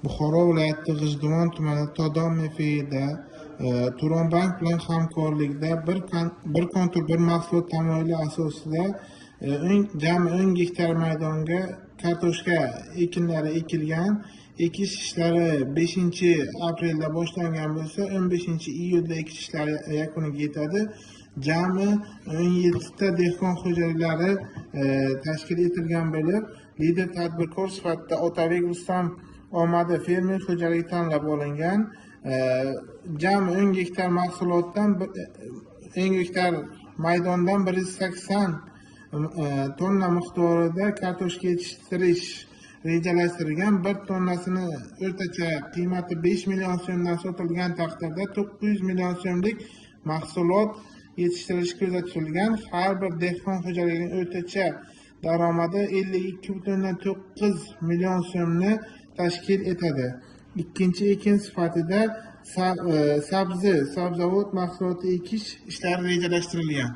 Buxoro viloyati G'ijduvon tumani Todon MFIda Turonbank bilan hamkorlikda bir kontur, bir mahsulot tamoyili asosida jami 10 gektar maydonga kartoshka ekinlari ekilgan. Ekish ishlari 5 aprelda boshlangan bo'lsa, 15 iyulda ekish ishlari yakuniga yetadi. Jami 17 ta dehqon xo'jaliklari tashkil etilgan bo'lib, lider tadbirkor sifatida Otabek Rustam Omadi fermer xo'jaligi tanlab olingan. Jami 10 gektar mahsulotdan 10 gektar maydondan 180 tonna miqdorida kartoshka yetishtirish rejalashtirilgan. Bir tonnasini o'rtacha qiymati 5 million so'mdan sotilgan taqdirda 900 million so'mlik mahsulot yetishtirish ko'zda tutilgan. Har bir dehqon xo'jaligining o'rtacha daromadi 52,9 million so'mni tashkil etadi. Ikkinchi ekin sifatida sabzi, sabzavot mahsuloti ekish ishlari rejalashtirilgan.